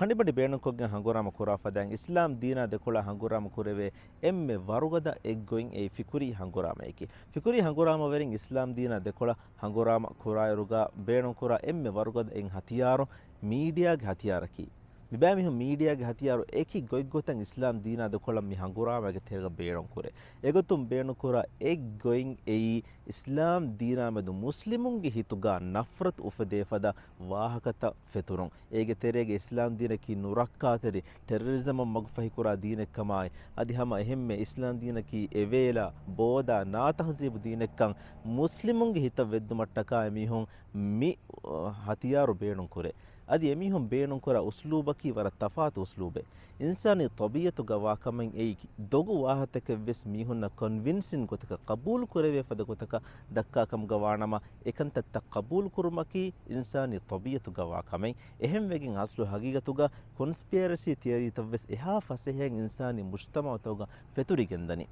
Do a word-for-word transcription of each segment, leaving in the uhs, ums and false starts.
ކަނޑިބަނޑި ބޭނުންކޮށްގެން ހަނގުރާމަ ކުރާ ފަދައިން އިސްލާމް ދީނާ ދެކޮޅަށް ހަނގުރާމަ ކުރެވޭ އެންމެ ވަރުގަދަ އެއްގޮތް އެއީ ފިކުރީ ހަނގުރާމައެކީ. ފިކުރީ ހަނގުރާމަވެރިން އިސްލާމް ދީނާ ދެކޮޅަށް ހަނގުރާމަ ކުރާއިރުގަ ބޭނުންކުރާ އެންމެ ވަރުގަދަ އެއް ހަތިޔާރު މީޑިއާގެ ހަތިޔާރަކީ. މިބައިމީހުން މީޑިއާގެ ހަތިޔާރު އެކި ގޮތްގޮތަށް އިސްލާމް ދީނާ ދެކޮޅަށް މި ހަނގުރާމައިގެ ތެރޭގަ ބޭނުންކުރޭ. އެގޮތުން ބޭނުންކުރާ އެއްގޮތް އެއީ އިސްލާމް ދީނާމެދު މުސްލިމުންގެ ހިތުގަ ނަފްރަތު އުފެދޭ ފަދަ ވާހަކަތައް ފެތުރުން. އޭގެ ތެރޭގަ އިސްލާމް ދީނަކީ ނުރައްކާތެރި ޓެރަރިޒަމަށް މަގުފަހިކުރާ ދީނެއްކަމާއި، އަދި ހަމަ އެހެންމެ އިސްލާމް ދީނަކީ އެވޭލާ، ބޯދާ، ނާތަހުޒީބު ދީނެއްކަން މުސްލިމުންގެ ހިތަށް ވެއްދުމަށްޓަކާ އެމީހުން މި، އަ، ހަތިޔާރު ބޭނުންކުރޭ. އަދި އެމީހުން ބޭނުންކުރާ އުސްލޫބަކީ ވަރަށް ތަފާތު އުސްލޫބެއް. އިންސާނީ ޠަބީޢަތުގަ ވާ ކަމެއް އެއީ ދޮގު ވާހަތަކެއްވެސް މީހުންނަށް ކޮންވިންސިން ގޮތަކަށް ޤަބޫލު ކުރެވޭ ފަދަ ގޮތަކަށް ދައްކާ ކަމުގަ ވާނަމަ، އެކަންތައްތައް ޤަބޫލު ކުރުމަކީ އިންސާނީ ޠަބީޢަތުގަ ވާ ކަމެއް. އެހެންވެގެން އަސްލު ހަގީގަތުގަ ކޮންސްޕިއަރަސީ ތިއަރީތައްވެސް އެހާ ފަސޭހައިން އިންސާނީ މުޖްތަމަޢުތަކުގަ ފެތުރިގެންދަނީ.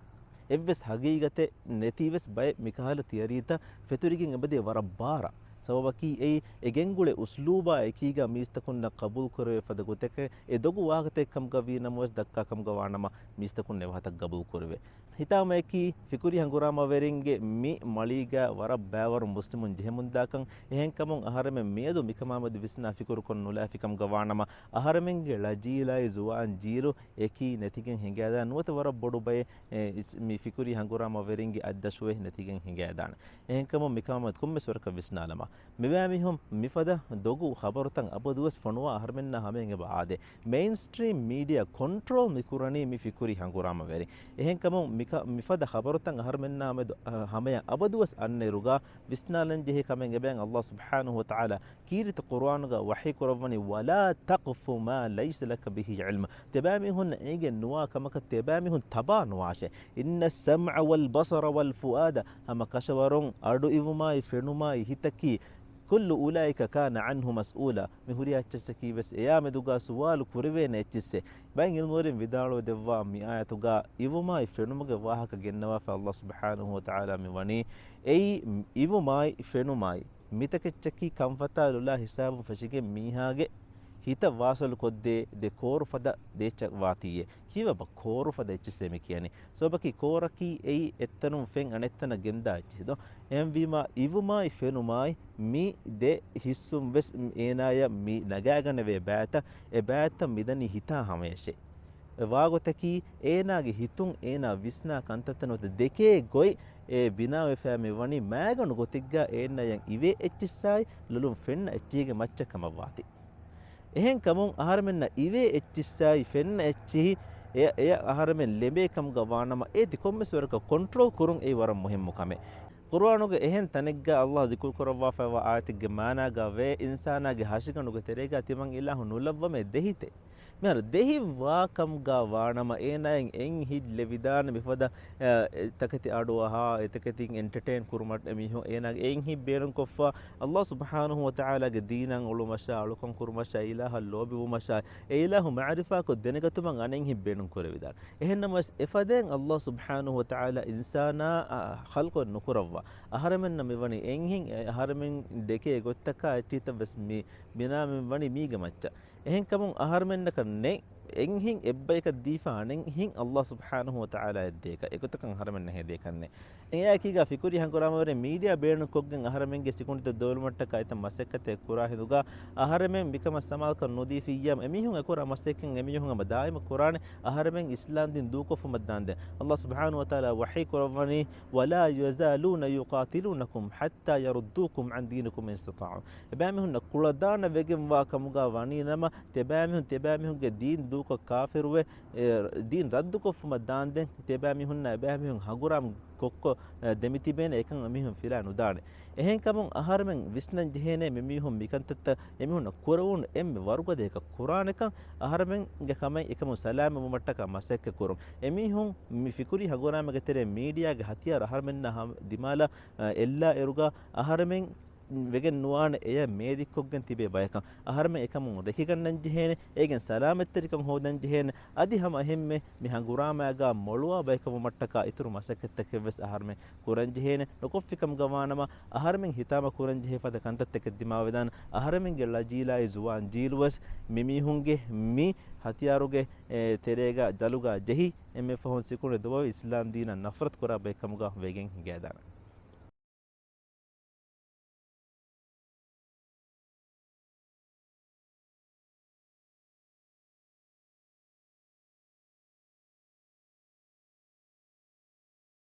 އެއްވެސް ހަގީގަތެއް ނެތީވެސް ބައެއް މިކަހަލަ ތިއަރީތައް ފެތުރިގެން އެބަދޭ ވަރަށް ބާރަށް. ސަބަބަކީ އެއީ އެ ގެންގުޅޭ އުސްލޫބާ އެކީގަ މީސްތަކުންނަށް ޤަބޫލު ކުރެވޭ ފަދަ ގޮތެކޭ. އެ ދޮގު ވާހަކަތައް ކަމުގަ ވީ ނަމަވެސް ދައްކާ ކަމުގަ ވާނަމަ މީސްތަކުން އެ ވާހަކަތައް ޤަބޫލު ކުރެވޭ. ހިތާމައަކީ ފިކުރީ ހަނގުރާމަވެރިންގެ މި މަޅީގަ ވަރަށް ބައިވަރު މުސްލިމުން ޖެހެމުންދާކަން. އެހެންކަމުން އަހަރެމެން މިއަދު މިކަމާމެދު ވިސްނާ ފިކުރުކޮށް ނުލާފި ކަމުގަ ވާނަމަ، އަހަރެމެންގެ ޅަޖީލާއި ޒުވާން ޖީލު އެކީ ނެތިގެން ހިނގައިދާނެ. ނުވަތަ ވަރަށް ބޮޑު ބައެއް، އެ، އިސް-، މި ފިކުރީ ހަނގުރާމަވެރިންގެ އަތްދަށުވެ ނެތިގެން ހިނގައިދާނެ. އެހެންކަމުން މިކަމާމެދު ކޮންމެސް ވަރަކަށް ވިސްނާލަމާ. މިބައިމީހުން މިފަދަ ދޮގު ޚަބަރުތައް އަބަދުވެސް ފޮނުވާ އަހަރެމެންނާ ހަމަޔަށް އެބަ އާދޭ. މެއިންސްޓްރީމް މީޑިއާ ކޮންޓްރޯލް މިކުރަނީ މި ފިކުރީ ހަނގުރާމަވެރިން. އެހެންކަމުން މިކަ-، މިފަދަ ޚަބަރުތައް އަހަރެމެންނާ މެދު، އަ، ހަމަޔަށް އަބަދުވެސް އަންނައިރުގަ ވިސްނާލަން ޖެހޭ ކަމެއް އެބައިން ﷲ ސުބްޙާނަހޫ ވަތަޢާލާ ކީރިތި ޤުރުއާނުގަ ވަޙީ ކުރައްވަނީ، "وَلَا تَقْفُ مَا لَيْسَ لَكَ بِهِ عِلْمٌ." ތިޔަބައިމީހުންނަށް އޭގެ ނުވާ ކަމަކަށް ތިޔަބައިމީހުން ތަބާ ނުވާށޭ. "إِنَّ السَّمْعَ وَالْبَصَرَ وَالْفُؤَادَ." ހަމަ ކަށަވަރުން އަޑު އިވުމާއި ފެނުމާއި ހިތަކީ، "كُلُّ أُولَٰئِكَ كَانَ عَنْهُ مَسْئُولًا." މި ހުރިހާ އެއްޗެއްސަކީ ވެސް އެޔާ މެދުގަ ސުވާލު ކުރެވޭނެ އެއްޗިއްސެއް. ބައެއް ޢިލްމުވެރިން ވިދާޅުވެ ދެއްވާ މި އާޔަތުގަ އިވުމާއި ފެނުމުގެ ވާހަކަ ގެންނަވާފަ ﷲ ސުބްޙާނަހޫ ވަތަޢާލާ މި ވަނީ އެއީ އިވުމާއި ފެނުމާއި މިތަކެއްޗަކީ ކަންފަތާ ލޮލާ ހިސާބުން ފެށިގެން މީހާގެ ހިތަށް ވާސަލު ކޮށްދޭ ދެ ކޯރު ފަދަ ދޭއްޗަށް ވާތީއޭ. ކީއްވެބަ ކޯރު ފަދަ އެއްޗިއްސޭ މި ކިޔަނީ؟ ސަބަބަކީ ކޯރަކީ އެއީ އެއްތަނުން ފެން އަނެއްތަނަށް ގެންދާ އެއްޗިހި ދޯ. އެހެންވީމާ އިވުމާއި ފެނުމާއި މި ދެ ހިއްސުން ވެސް އޭނާޔަށް މި ނަގާގަނެވޭ ބައިތައް، އެ ބައިތައް މިދަނީ ހިތާ ހަމަޔަށޭ. އެ ވާގޮތަކީ އޭނާގެ ހިތުން އޭނާ ވިސްނާ ކަންތައްތައް ނުވަތަ ދެކޭ ގޮތް އެ ބިނާވެފައި މި ވަނީ މައިގަނޑު ގޮތެއްގަ އޭނާޔަށް އިވޭ އެއްޗިއްސާއި ލޮލުން ފެންނަ އެއްޗިހިގެ މައްޗަށް ކަމަށްވާތީ. އެހެންކަމުން އަހަރެމެންނަށް އިވޭ އެއްޗިއްސާއި ފެންނަ އެއްޗިހި އެ، އެ އަހަރެމެން ލެނބޭ ކަމުގަ ވާނަމަ އޭތި ކޮންމެސް ވަރަކަށް ކޮންޓްރޯލް ކުރުން އެއީ ވަރަށް މުހިއްމު ކަމެއް. ޤުރުއާނުގެ އެހެން ތަނެއްގަ ﷲ ޒިކުރު ކުރައްވާފައިވާ އާޔަތެއްގެ މާނާގަ ވޭ އިންސާނާގެ ހަށިގަނޑުގެ ތެރޭގަ ތިމަން އިލާހު ނުލައްވަމޭ ދެހިތެއް. މިހާރު ދެހި ވާ ކަމުގަ ވާނަމަ އޭނާއަށް އެއްހިތް ލެވިދާނެ މިފަދަ، އެ، ތަކެތި އަޑުއަހާ، އެތަކެތިން އެންޓަޓެއިން ކުރުމަށް އެމީހުން އޭނާގެ އެއްހިތް ބޭނުންކޮށްފަ، ﷲ ސުބްޙާނަހޫ ވަތަޢާލާގެ ދީނަށް އުޅުމަށާ، އަޅުކަން ކުރުމަށާ، އިލާހަށް ލޯބިވުމަށާ، އެ އިލާހު މަޢުރިފާކޮށް ދެނެގަތުމަށް އަނެއްހިތް ބޭނުން ކުރެވިދާނެ. އެހެންނަމަވެސް، އެފަދައިން ﷲ ސުބްޙާނަހޫ ވަތަޢާލާ އިންސާނާ، އަ، ޚަލްޤު ނުކުރައްވާ. އަހަރެމެންނަށް މިވަނީ އެއްހިތް، އެ އަހަރެމެން ދެކޭ ގޮތްތަކާ އެއްޗިހިތައް ވެސް މި ބިނާވެ ވަނީ މީގެ މައްޗަށް. އެހެންކަމުން އަހަރެމެންނަކަށް ނެތް އެއްހިތް އެއްބަޔަކަށް ދީފަ އަނެއްހިތް ﷲ ސުބްޙާނަހޫ ވަތަޢާލާ އެއްދޭކަށް، އެގޮތަކަށް އަހަރެމެންނަށް ހެދޭކަށް ނެތް. އެއާއެކީގަ ފިކުރީ ހަނގުރާމަވެރިން މީޑިއާ ބޭނުންކޮށްގެން އަހަރެމެންގެ ސިކުނޑިތައް ދޮވެލުމަށްޓަކާ އެތައް މަސައްކަތެއް ކުރާ ހިނދުގަ އަހަރެމެން މިކަމަށް ސަމާލުކަން ނުދީފިއްޔާމު އެމީހުން އެކުރާ މަސައްކަތް އެމީހުން ހަމަ ދާއިމަށް ކުރާނެ އަހަރެމެން އިސްލާމް ދީން ދޫކޮށްފުމަށް ދާންދެން. ﷲ ސުބްޙާނަހޫ ވަތަޢާލާ ވަޙީ ކުރައްވަނީ، "وَلَا يَزَالُونَ يُقَاتِلُونَكُمْ حَتَّىٰ يَرُدُّوكُمْ عَنْ دِينِكُمْ إِنِ اسْتَطَاعُوا." އެބައިމީހުންނަށް ކުޅަދާނަ ވެގެންވާ ކަމުގަ ވަނީނަމަ، ތިޔަބައިމީހުން ތިޔަބައިމީހުންގެ ދީން ދޫކޮށް ކާފިރުވެ، އެ، ދީން ރައްދުކޮށްފުމަށް ދާންދެން، ތިޔަބައިމީހުންނާ އެބައިމީހުން ހަނގުރާމަ ކޮށްކޮށް، އެ، ދެމިތިބޭނެ އެކަން އެމީހުން ފިލާ ނުދާނެ. އެހެންކަމުން އަހަރެމެން ވިސްނަން ޖެހޭނެ މިމީހުން މިކަންތައްތައް އެމީހުންނަށް ކުރެވުނު އެންމެ ވަރުގަދަޔަކަށް ކުރާނެކަން، އަހަރެމެންގެ ކަމެއް އެކަމުން ސަލާމަތްވުމަށްޓަކާ މަސައްކަތް ކުރުން. އެމީހުން މި ފިކުރީ ހަނގުރާމަގެ ތެރޭ މީޑިއާގެ ހަތިޔާރު އަހަރެމެންނާ ހަމަ ދިމާލަށް، އެ، އެއްލާ އިރުގަ އަހަރެމެން ވެގެން ނުވާނެ އެޔަށް މޭދިއްކޮށްގެން ތިބޭ ބަޔަކަށް. އަހަރެމެން އެކަމުން ރެކިގަންނަން ޖެހޭނެ، އޭގެން ސަލާމަތްތެރިކަން ހޯދަން ޖެހޭނެ. އަދި ހަމަ އެހެންމެ މި ހަނގުރާމައިގާ މޮޅުވާ ބައިކަމުމަށްޓަކާ އިތުރު މަސައްކަތްތަކެއްވެސް އަހަރެމެން ކުރަންޖެހޭނެ. ނުކޮށްފިކަމުގަ ވާނަމަ، އަހަރެމެން ހިތާމަ ކުރަންޖެހޭ ފަދަ ކަންތައްތަކެއް ދިމާވެދާނެ. އަހަރެމެންގެ ޅަ ޖީލާއި ޒުވާން ޖީލުވެސް މިމީހުންގެ މި ހަތިޔާރުގެ، އެ، ތެރޭގަ ދަލުގަ ޖެހި، އެންމެ ފަހުން ސިކުނޑި ދުވަވެ އިސްލާމް ދީނަށް ނަފްރަތު ކުރާ ބައެއް ކަމުގަ ވެގެން ހިނގައިދާނެ.